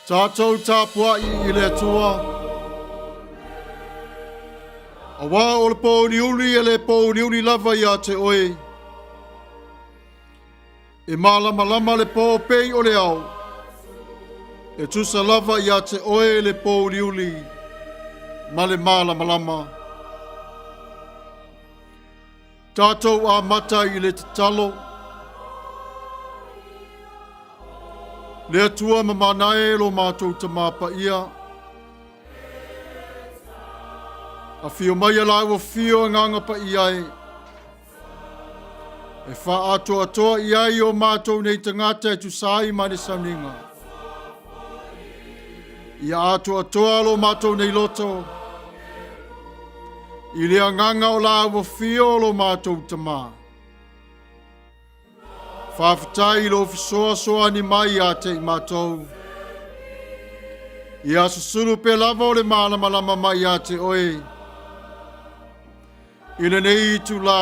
Tatou tapuai i le Atua. Aua o le pōuliuli e le pōuliuli lava ia te oe. E malamalama le pō pei o le ao. E tusa lava ia te oe le pōuliuli ma le malamalama. Tatou amata i le tatalo. Le Atua mamana e lo matou Tama Paia, afio mai a lau afio Agaga Paia e, e faaatoatoa i ai o matou nei tagata e tusa ai ma le sauniga. Ia atoatoa lo matou nei loto, i le agaga o lau afio lo matou Tama. Faafetai i lou fesoasoani mai ia te i matou. Ia susulu pea lava o le malamalama mai ia te oe. I lenei itulā,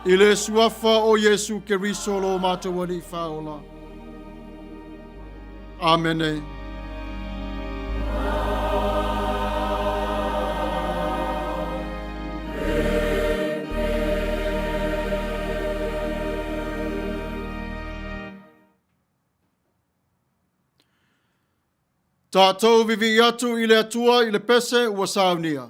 i le suafa o Iesu Keriso lo matou Alii Faaola. Amene. Tatou vivii atu i le Atua i le pese ua saunia.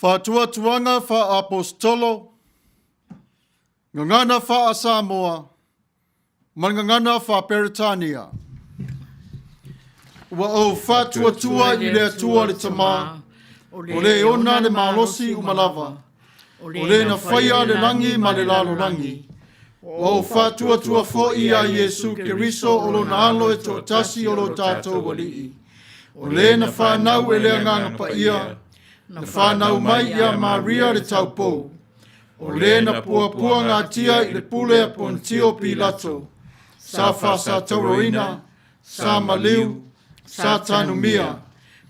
Faatuatuaga faa-Aposetolo, Gagana faa-Samoa ma le Gagana faa-Peretania. Ua ou faatuatua i le Atua le Tama, o le ona le malosi uma lava, o le na faia le lagi ma le lalolagi. Ua ou faatuatua foi iā Iesu Keriso o lona Alo e toatasi o lo tatou Alii, o le na fanau e le Agaga Paia, na fanau mai iā Maria le taupou, o le na puapuagatia i le pule a Ponitio Pilato, sa faasatauroina, sa maliu, sa tanumia,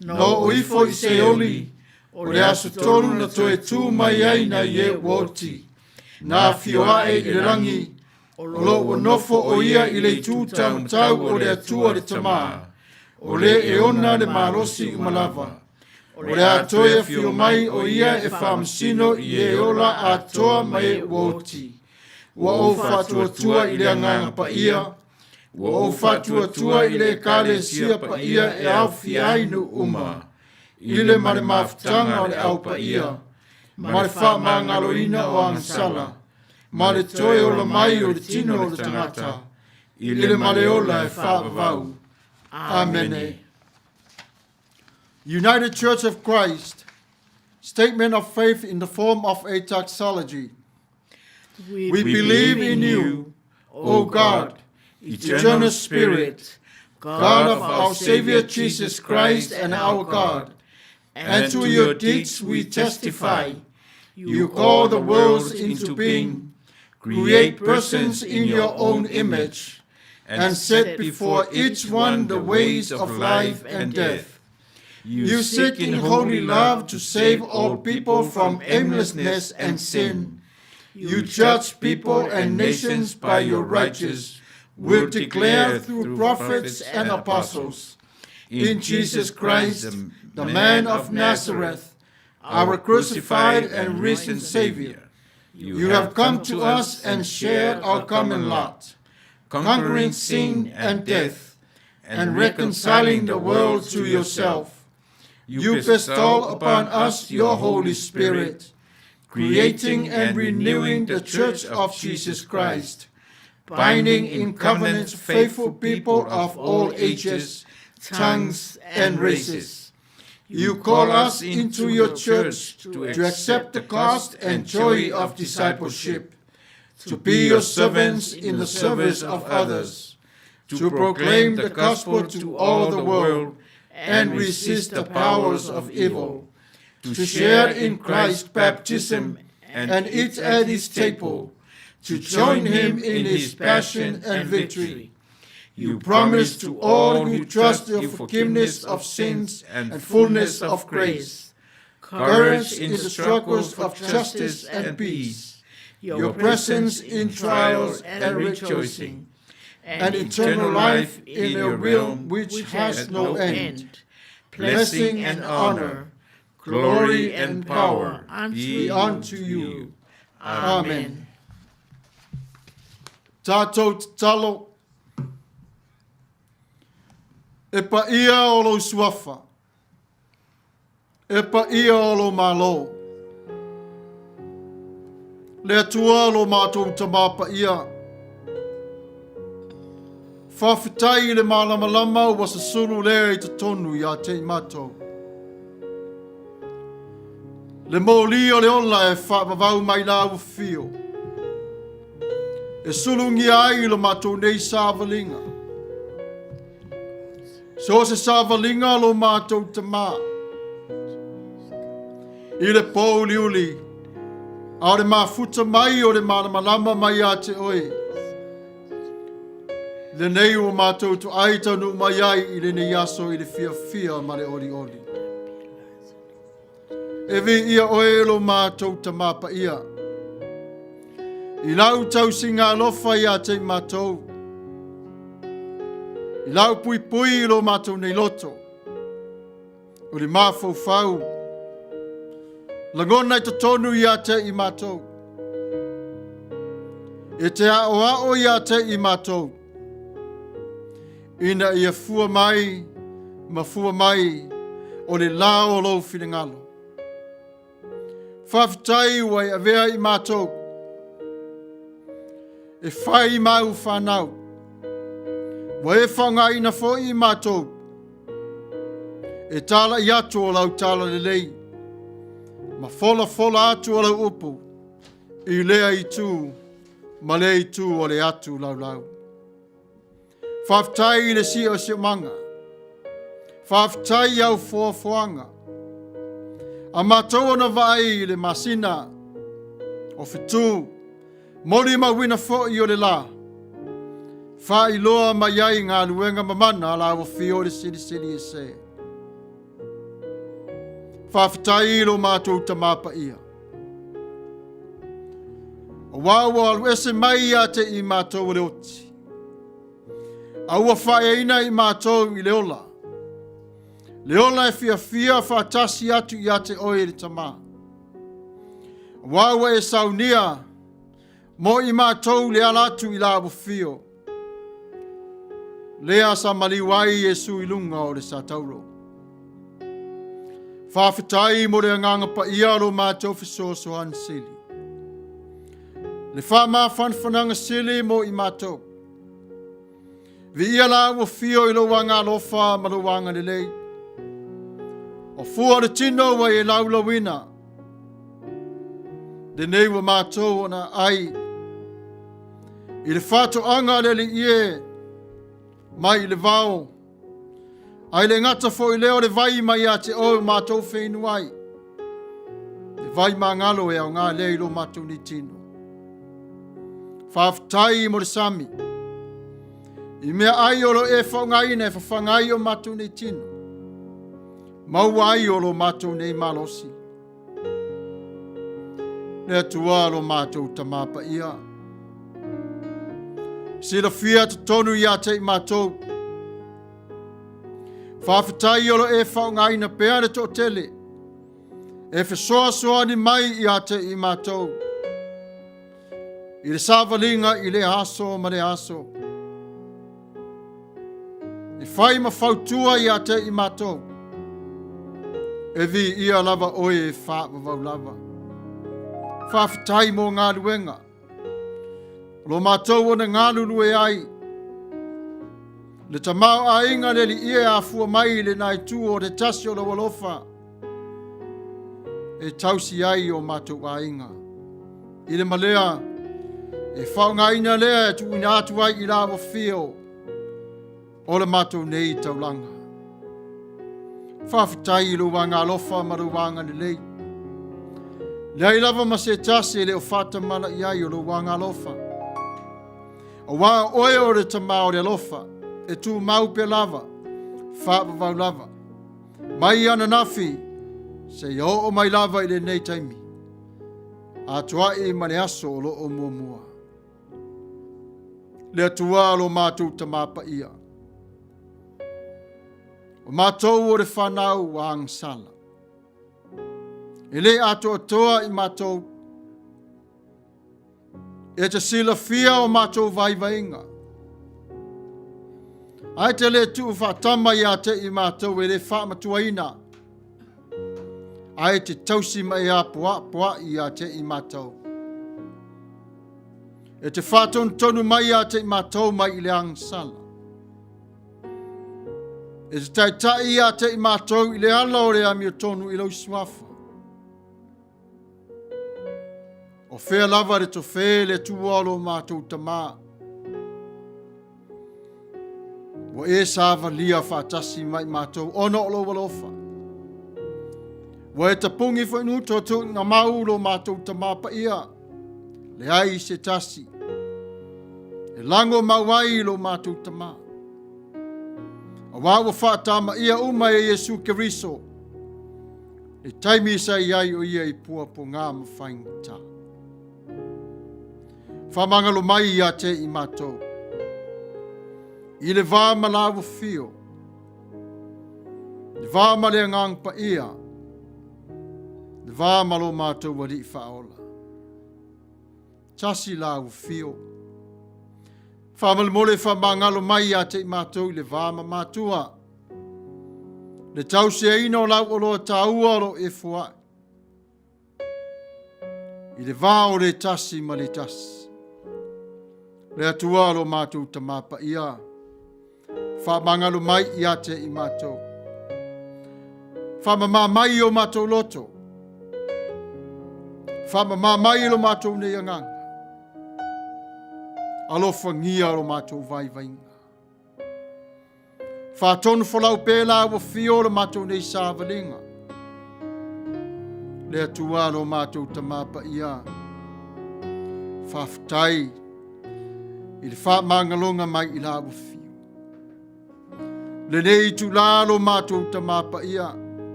Na oo ifo i Seoli, o le Aso Tolu na toe tu mai ai nai e ua oti. Na afio ae i le lagi, o lo o ua nofo o ia i le itu taumatau o le Atua le Tamā, o le e ona le malosi uma lava. O le a toe afio mai o ia e faamasino i e ola atoa ma e ua oti. Ua ou faatuatua i le Agaga Paia, ua ou faatuatua i le Ekalesia paia e aofia ai nuu uma, i le ma le mafutaga o le Au Paia, ma le faamagaloina o agasala, ma le toe ola mai o le tino o le tagata, i le ma le ola e faavavau. Amene. United Church of Christ, Statement of Faith in the form of a doxology. We believe in you, O God, eternal Spirit, God of our Savior Jesus Christ and our God, and to your deeds we testify. You call the worlds into being, create persons in your own image, and set before each one the ways of life and death. You seek in holy love to save all people from aimlessness and sin. You judge people and nations by your righteous will declare through prophets and apostles. In Jesus Christ, the man of Nazareth, our crucified and risen Savior, you have come to us and shared our common lot, conquering sin and death, and reconciling the world to yourself. You bestow upon us your Holy Spirit, creating and renewing the Church of Jesus Christ, binding in covenant faithful people of all ages, tongues, and races. You call us into your church to accept the cost and joy of discipleship, to be your servants in the service of others, to proclaim the gospel to all the world and resist the powers of evil, to share in Christ's baptism and eat at his table, to join him in his passion and victory. You promise to all who trust your forgiveness of sins and fullness of grace, courage in the struggles of justice and peace, your presence in trials and rejoicing, and eternal life in a realm which has no end. Blessing and honor, glory and power be unto you. Amen. Tātou tatalo. E paia o lou suafa. E paia o lou Malo. Le Atua lo matou Tamā paia. Faafetai i le malamalama ua susulu lea i totonu ia te i matou. Le moli o le ola e faavavau mai la ua fio. E sulungia ai lo matou nei savaliga. So se savaliga lo matou Tamā. I le pōuliuli, a o le mafuta mai o le malamalama mai ia te oe. Lenei ua matou toai taunuu mai ai i lenei aso i le fiafia ma le olioli. E viia oe lo matou Tamā paia. I lau tausiga alofa ia te i matou. I lau puipui i lo matou nei loto. O le mafaufau. Lagona i totonu ia te i matou. E te aoao ia te i matou. Ina ia fua mai ma fua mai o le la o lou finagalo. Faafetai ua e avea i matou e fai mau whanau. Ua e faaaogaina foi i matou e tala i atu o lau tala lelei ma folafola atu o lau upu i lea itu ma lea itu o le atu laulau. Faafetai i le siosiomaga. Faafetai i au foafoaga. A matou ona vaai i le masina o Fetu, molimauina foi o le la, faailoa mai ai galuega mamana a la ua fio le Silisili Ese. Faafetai i lo matou Tama Paia. Aua ua alu ese mai ia te i matou o le oti, a ua faaeaina i matou i le ola, le ola e fiafia faatasi atu ia te oe le Tama. Aua ua e saunia mo i matou le ala atu i la afio, lea sa maliu ai Iesu i luga o le satauro. Faafetai mo le agaga paia o lo matou fesoasoani sili. Le faamafanafanaga sili mo i matou. Viia la ua fio i lou agaalofa ma lou agalelei. O fua o le tino ua e laulauina. Lenei ua matou ona ai i le faatoaga a le Alii e mai i le vao. Ae le gata foi lea o le vai mai ia te oe o matou feinu ai. Le vai magalo e aoga lea i lo matou nei tino. Faafetai mo le sami. I mea ai o lo e faaaogaina e fafaga ai o matou nei tino. Maua ai o lo matou nei malosi. Le Atua lo matou Tama Paia. Silafia totonu ia te i matou. Faafetai o lo e faaaogaina pea le toatele e fesoasoani mai ia te i matou i le savaliga i lea aso ma lea aso. E fai ma fautua ia te i matou. E viia lava oe e faavavau lava. Faafetai mo galuega. O lo matou ona galulue ai. Le tamaoaiga le Alii e afua mai i lena itu o le tasi o lou alofa e tausi ai o matou aiga. I le malea e faaaogaina lea e tuuina atu ai i la afio o le matou nei taulaga. Faafetai i lou agaalofa ma lou agalelei. Leai lava ma se tasi e le o faatamala i ai o lou agaalofa. Aua o oe o le Tama o le alofa, e tumau pea lava, faavavau lava. Mai ananafi, seia oo mai lava i lenei taimi, atoai ma le aso o lo o muamua. Le Atua lo matou Tama Paia. O matou o le fanau a agasala. E le atoatoa i matou. E te silafia o matou vaivaiga. Ae te le tuu faatama ia te i matou e le faamatuaina. Ae te tausi ma e apoapoai ia te i matou. E te faatonutonu mai ia te i matou mai i le agasala. E te taitai ia te i matou i le ala o le amiotonu i lou suafa. O fea lava le tofe le Atua o lo matou Tama. Ua e savalia faatasi mai matou ona o lou alofa. Ua e tapugi foi nuto tuuina mau lo matou Tama paia. Leai se tasi e lago mau ai lo matou Tama. Aua ua faatamaia uma e Iesu Keriso le taimi sa i ai o ia i puapuaga ma faigata. Faamagalo mai ia te i matou. I le va ma la ua fio, le va ma le agaga paia, le va ma lo matou Alii faaola. Tasi la ua fio. Faamolemole faamagalo mai ia te i matou i le va ma matua. Le tausiaina o lau oloa taua o lo e foai. I le va o le tasi ma le tasi. Le Atua lo matou Tama Paia. Faamagalo mai ia te i matou. Faamama mai i o matou loto. Faamama mai i lo matou nei agaga. Alofagia lo matou vaivaiga. Faatonu folau pea la ua fio lo matou nei savaliga. Le Atua lo matou Tama Paia. Faafetai i le faamagaloga mai i la ua fio. Lenei itula lo matou Tama Paia.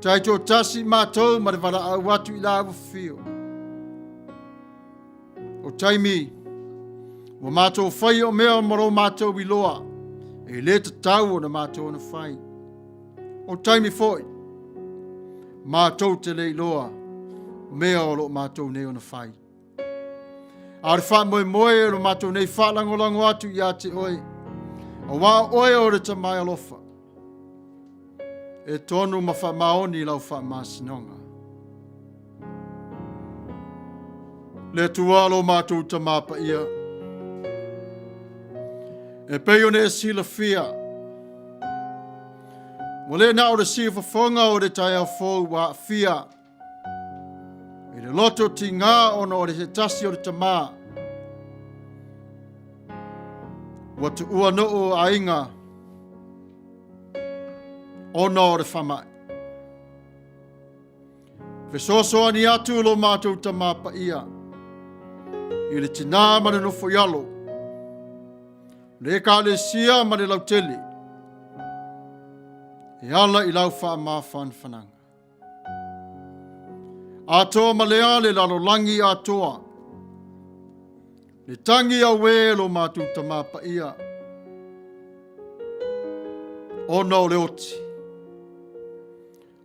Taitoatasi i matou ma le valaau atu i la ua fio. O taimi, ua matou faia o mea ma lo matou iloa, e le tatau ona matou ona fai. O taimi foi, matou te le iloa o mea o lo o matou nei ona fai. A o le faamoemoe o lo matou nei faalagolago atu ia te oe, aua o oe o le Tama e alofa, e tonu ma faamaoni i lau faamasinoga. Le Atua lo matou Tama paia, e pei ona e silafia, ua le na o le siufofoga o le taeao fou ua aafia i le loto tiga ona o le se tasi o le tama ua tuua nuu aiga ona o le faamai. Fesoasoani atu lo matou Tama Paia i le tinā ma le nofo i alo, le Ekalesia ma le lautele, e ala i lau faamafanafanaga. Atoa ma lea le lalolagi atoa, le tangi auē lo matou Tama Paia, ona o le oti.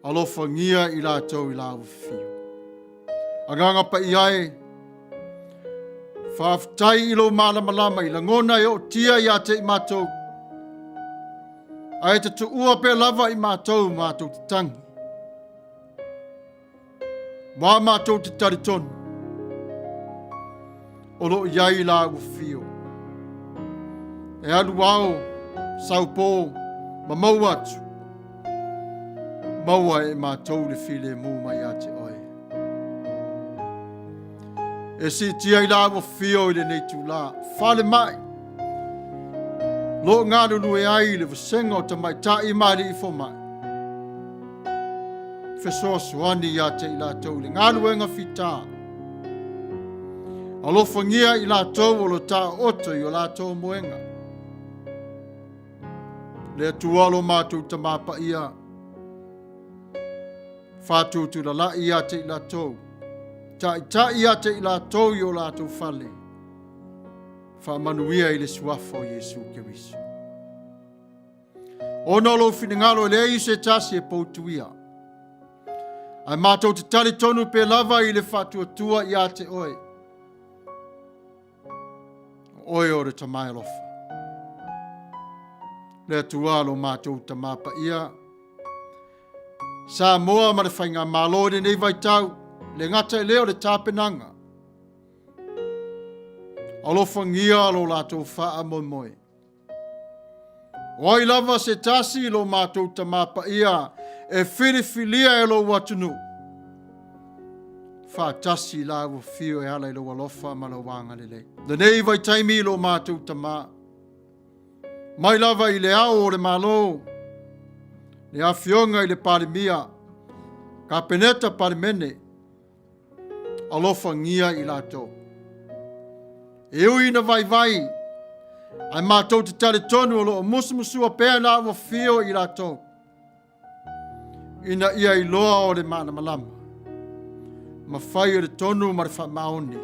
Alofagia i latou i la ua fio. Agaga Paia e, faafetai i lou malamalama i lagona e ootia ia te i matou, ae te tuua pea lava i matou matou te tangi. Wā matou te talitonu, o lo o i ai la ua fio. E alu ao, saupō, ma maua atu, maua e matou le filemu mai ia te oe. E siitia i la ua fio i lenei itulā, falemai, lo o galulue ai le vasega o tamaitai ma alii fomai. Fesoasoani ia te i latou i le galuega fitā. Alofagia i latou o lo taooto i o latou moega. Le Atua lo matou Tama Paia, faatutulalai ia te i latou, taitai ia te i latou i o latou fale, faamanuia i le suafa o Iesu Keriso. Ona o lou finagalo e leai se tasi e poutuia, ae matou te talitonu pea lava i le faatuatua ia te oe. O oe o le Tama e alofa. Le Atua lo matou Tama Paia, Samoa ma le Faigamalo i lenei vaitau, le gata i lea o le tapenaga. Alofagia lo latou faamoemoe. O ai lava se tasi lo matou Tama Paia e filifilia e lou atunuu, faatasi i la ua fio e ala i lou alofa ma lou agalelei. Lenei vaitaimi lo matou Tama, mai lava i le ao o le Malo, le Afioga i le Palemia, Kapeneta Palemene, alofagia i latou. E ui ina vaivai, ae matou te talitonu o lo o musumusua pea la ua fio i latou, ina ia iloa o le malamalama, ma fai o le tonu ma le faamaoni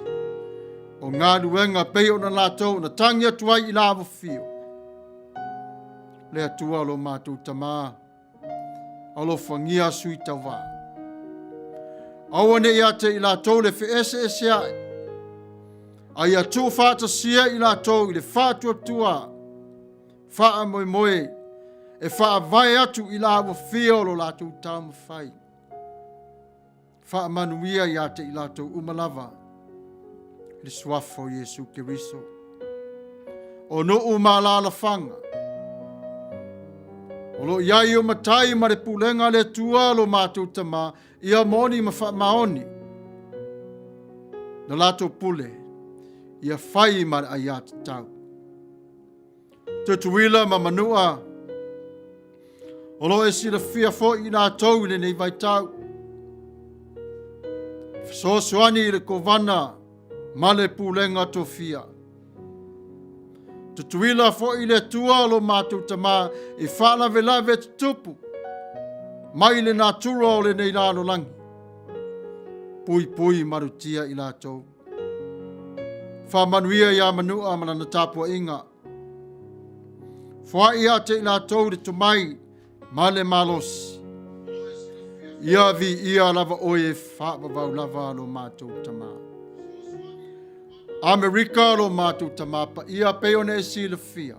o galuega pei ona latou na tagi atu ai i la ua fio. Le Atua lo matou Tama, Alofagia sui tauva. Aua ne i ia te i latou le feeseeseai, a ia tuufaatasia i latou i le faatuatua faamoemoe e faavae atu i la ua fia o lo latou taumafai. Faamanuia ia te i latou uma lava i le suafa o Iesu Keriso. O nuu ma alaalafaga, o lo o i ai o matai ma le pulega a le Atua lo matou Tama, ia moni ma faamaoni na latou pule, ia fai ma le aiatatau. Tutuila ma Manua, o lo o e silafia foi i latou i lenei vaitau. Fesoasoani i le Kovana ma le Pulega Tofia. Tutuila foi i le Atua lo matou Tama i faalavelave tutupu. mai le natura o lenei lalolagi. Puipui malutia i latou. Faamanuia ia Manua ma lana tapuaiga. Foai ia te i latou le tomai ma le malosi. Ia viia lava oe e faavavau lava lo matou Tama. Amerika lo matou Tama paia pei ona e silafia.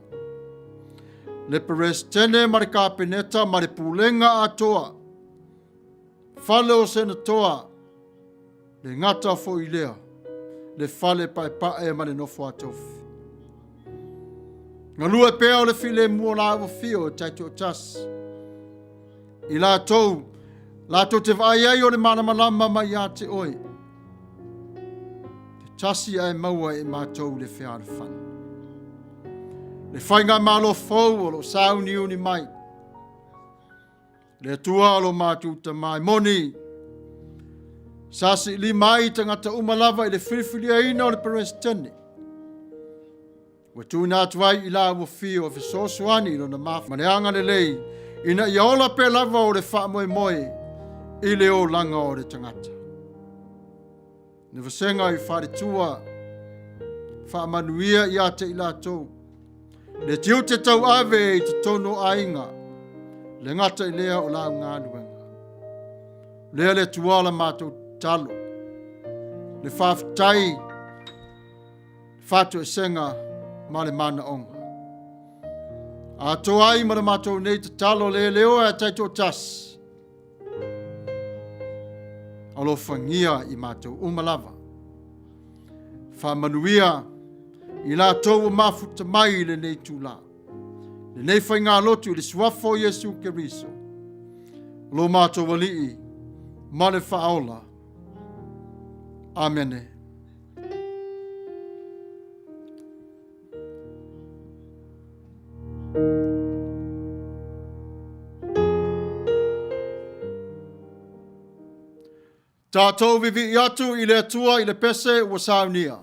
Le Peresetene ma le Kapeneta ma le Pulega atoa, fale o Senatoa, le gata foi lea, le fale paepae ma le nofo a tofi. Galue pea o le filemu o la ua fio e taitoatasi. I latou, latou te vaai ai o le malamalama mai ia te oe. Te tasi ae maua e matou le fealofani. Le faigamalo fou o lo o sauniuni mai. Le Atua o lo matou Tama e moni, sa siilima ai tagata uma lava i le filifiliaina o le Peresetene. Ua tuuina atu ai i la ua fio e fesoasoani i lona mafa ma le agalelei ina ia ola pea lava o le faamoemoe i le olaga o le tagata. Le vasega i faletua faamanuia ia te i latou le tiute tauave i totonu o aiga, le gata i lea o lau galuega. Lea le Atua la matou tatalo, le faafetai, faatoesega ma le manaoga. Atoa ai ma le matou nei tatalo le leo e taitoatasi, alofagia i matou uma lava. Faamanuia i latou ua mafuta mai i lenei itula, lenei faigalotu i le suafa o Iesu Keriso, lo matou Alii ma le Faaola. Amene. Tatou vivii atu i le Atua i le pese ua saunia.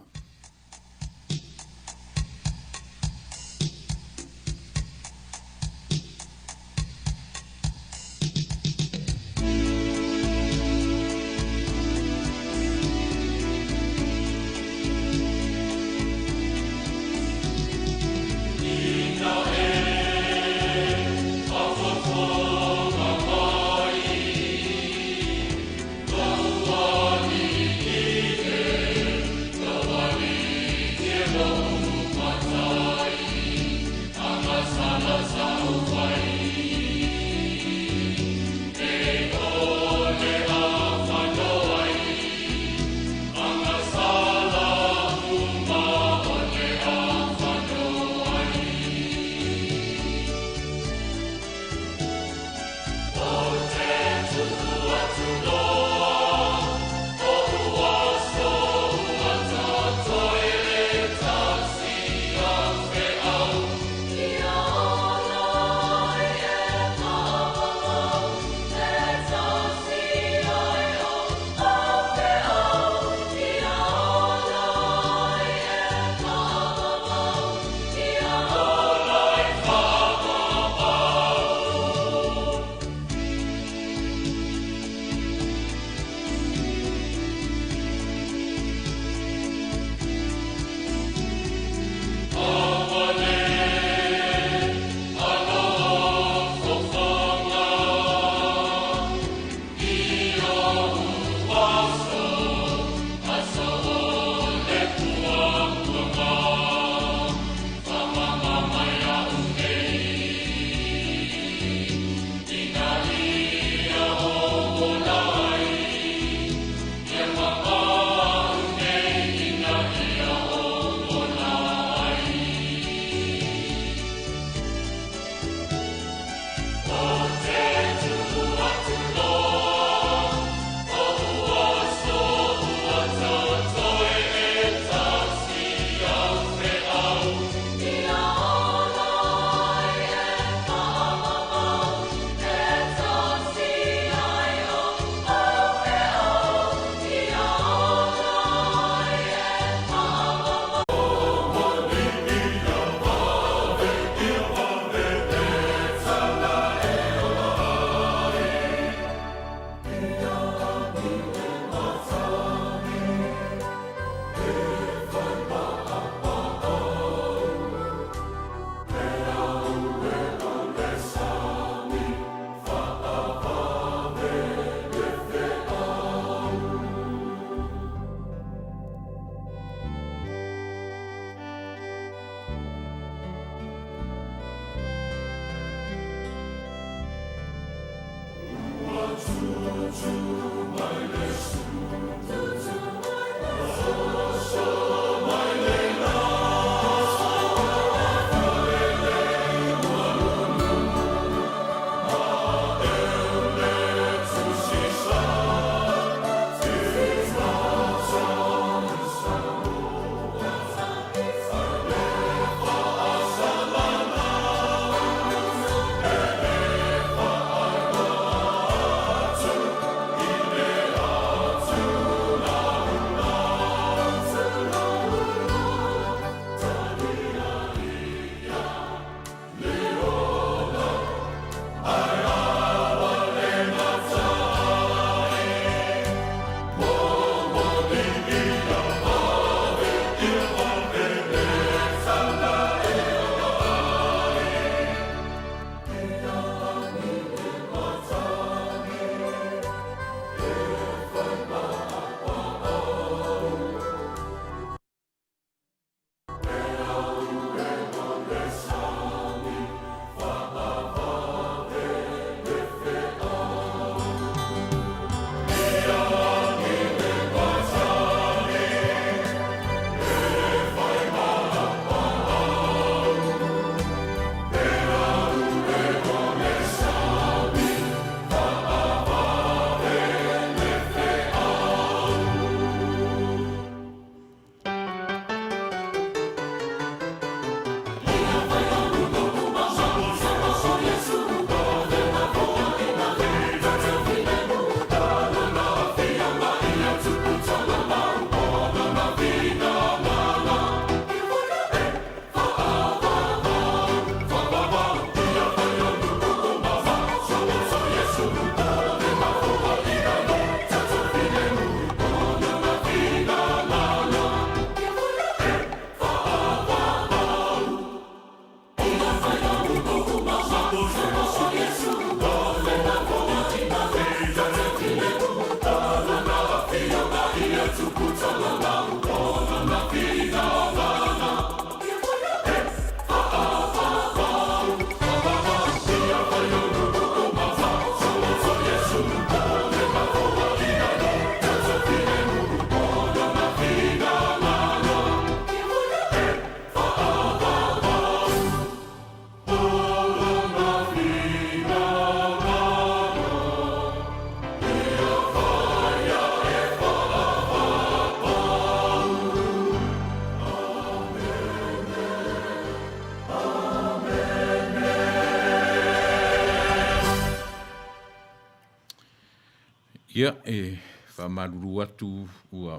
Ia, e faamalulu atu ua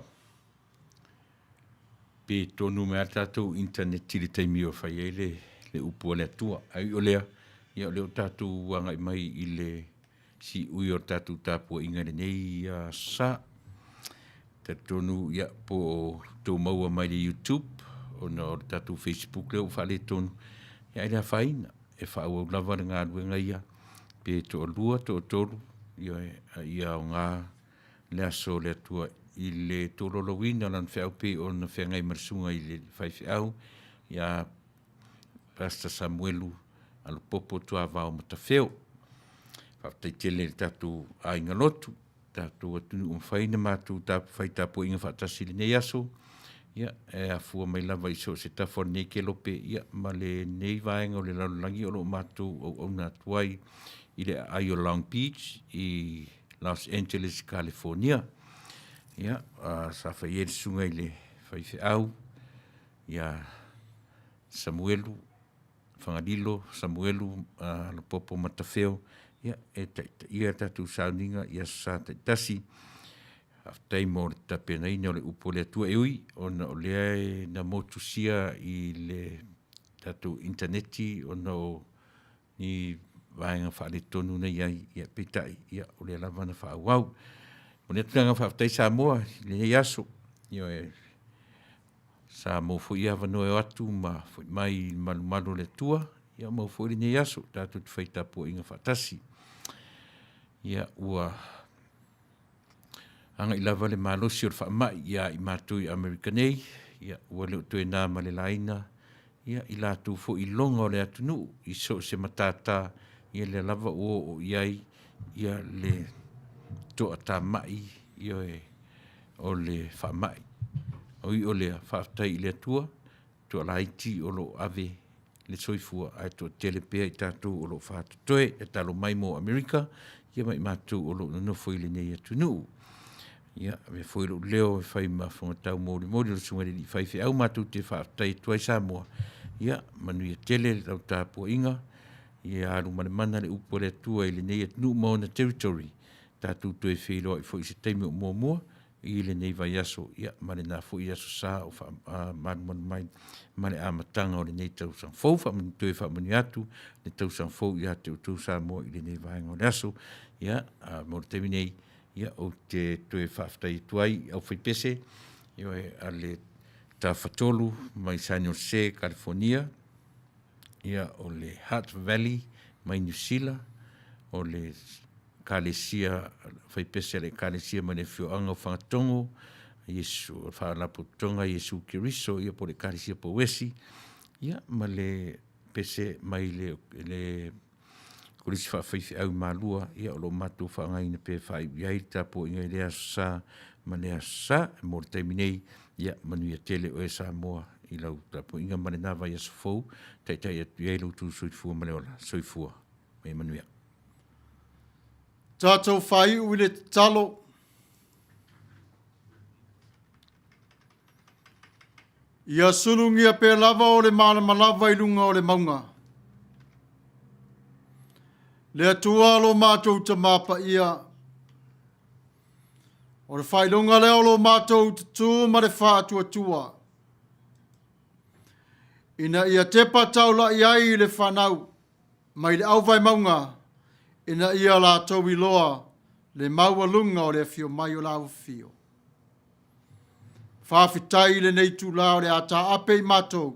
pe tonu mai lava le tatou internet i le taimi o fai ai le, le upu a le Atua. Ae ui o lea, ia o lea ua tatou agai mai i le siui o le tatou tapuaiga i lenei sa. Talitonu ia po o tou maua mai le YouTube ona o le tatou Facebook lea ua faaletonu, ia ae le afaina, e faaauau lava le galuega ia pe toalua, toatolu, ioe, a ia aoga le aso o le Atua i le tolaulauina o Lana feau pei ona feagai ma le susuga i le faifeau ia Pastor Samuelu Alopopo Tuavao Matafeo. Faafetai tele i le tatou aiga lotu, tatou atunuu ua mafai ona matou fai tapuaiga faatasi i lenei aso, ia, e afua mai lava i so o se tafa o lenei kelope, ia, ma lenei vaega o le lalolagi o lo o matou auauna atu ai i le aai o Long Beach i Los Angeles, California. Ia, sa fai ai le susuga i le faifeau ia Samuelu Fagalilo, Samuelu Lopopo Matafeo, ia, e taitaia le tatou sauniga i aso Sa taitasi. Faafetai mo le tapenaina o le upu a le Atua e ui ona o lea e na motusia i le tatou initaneti ona o ni vaega faaletonu na i ai, ia peitai, ia, o lea lava na faaauau. Momoli atu le agaga faafetai Samoa i lenei aso, ioe, sa maua foi avanoa e o atu ma foi mai i le malumalu o le Atua, ia maua foi lenei aso tatou te fai tapuaiga faatasi. Ia, ua agai lava le malosi o le faamai ia i matou i Amerika nei, ia, ua le o toe na ma le laina ia, i latou foi iloga o le atunuu i so o se matata, ia lea lava ua oo i ai ia le toatamai, ioe, o le faamai. Ui o lea, faafetai i le Atua, toalaiti o lo o ave le soifua ae toatele pea i tatou o lo o faatotoe. Tatalo mai mo Amerika ia ma i matou o lo o nonofo i lenei atunuu. Ia, avea foi lou leo e fai ma fogatau molimoli o le Susuga i le Alii Faifeau matou te faafetai atu ai Samoa. Ia, manuia tele lau tapuaiga, ia alu ma le mana le upu a le Atua i lenei atunuu ma ona territory. Tatou toe feiloai foi i se taimi o muamua i lenei vaiaso, ia, ma lena foi Aso Sa o faamalumalu mai ma le amataga o lenei tausaga fou. Toe faamanuia atu le tausaga fou ia te outou Samoa i lenei vaega o le aso. Ia, mo le taimi nei, ia, ou te toe faafetai atu ai i aufaipese, ioe, a le Tafatolu mai San Jose, Kalifonia, ia, o le Hutt Valley mai Niu Sila, o le Ekalesia, faipese a le Ekalesia mai le afioaga o Fagatogo, Iesu, Faalapotopotoga Iesu Keriso, ia po o le Ekalesia Pouesi, ia, ma le pese mai le, le Kolisi Faafaifeau i Malua, ia, o lo o matou faaaogaina pea e faaiu i ai le tapuaiga i lea Aso Sa ma lea Aso Sa. Mo le taimi nei, ia, manuia tele oe Samoa i lau tapuaiga ma lena vaiaso fou, taitai atu i ai lo outou soifua ma le ola. Soifua ma ia manuia. Tatou faaiu i le tatalo. Ia sulugia pea lava o le malamalava i luga o le mauga. Le Atua lo matou Tamā Paia, o le faailoga lea o lo matou tutū ma le faatuatua, ina ia tepa taula'i ai i le fanau mai le auvaemauga ina ia latou iloa le maualuga o le afio mai o lau afio. Faafetai i lenei itula o le a taape i matou.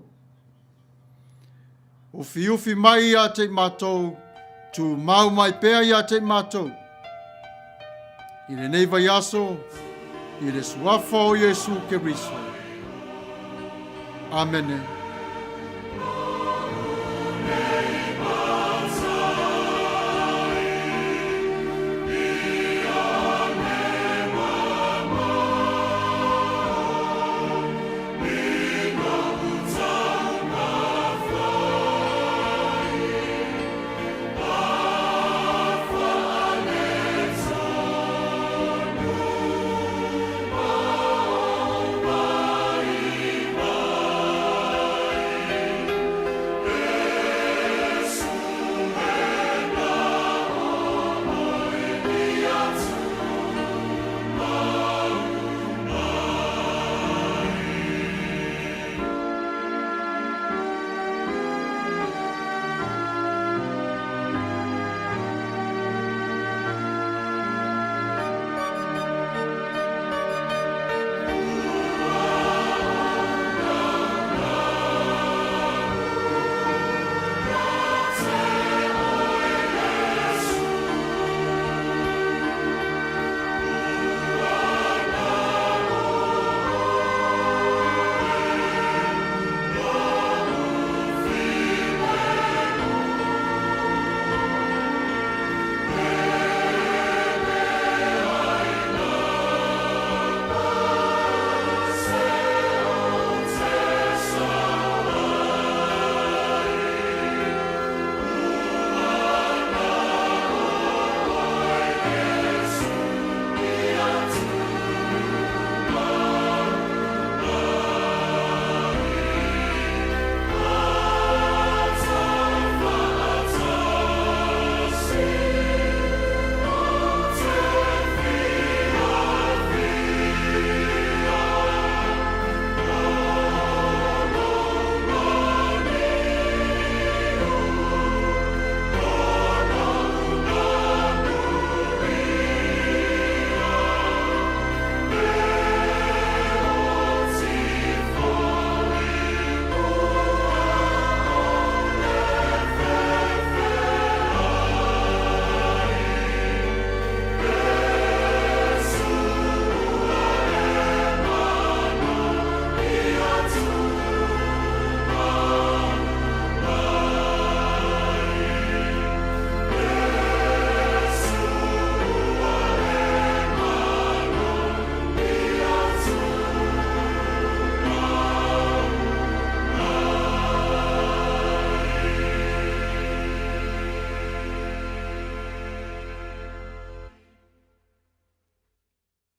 Ufiufi mai ia te i matou, tumau mai pea ia te i matou. I lenei vaiaso, I le suafa o Iesu Keriso. Amene.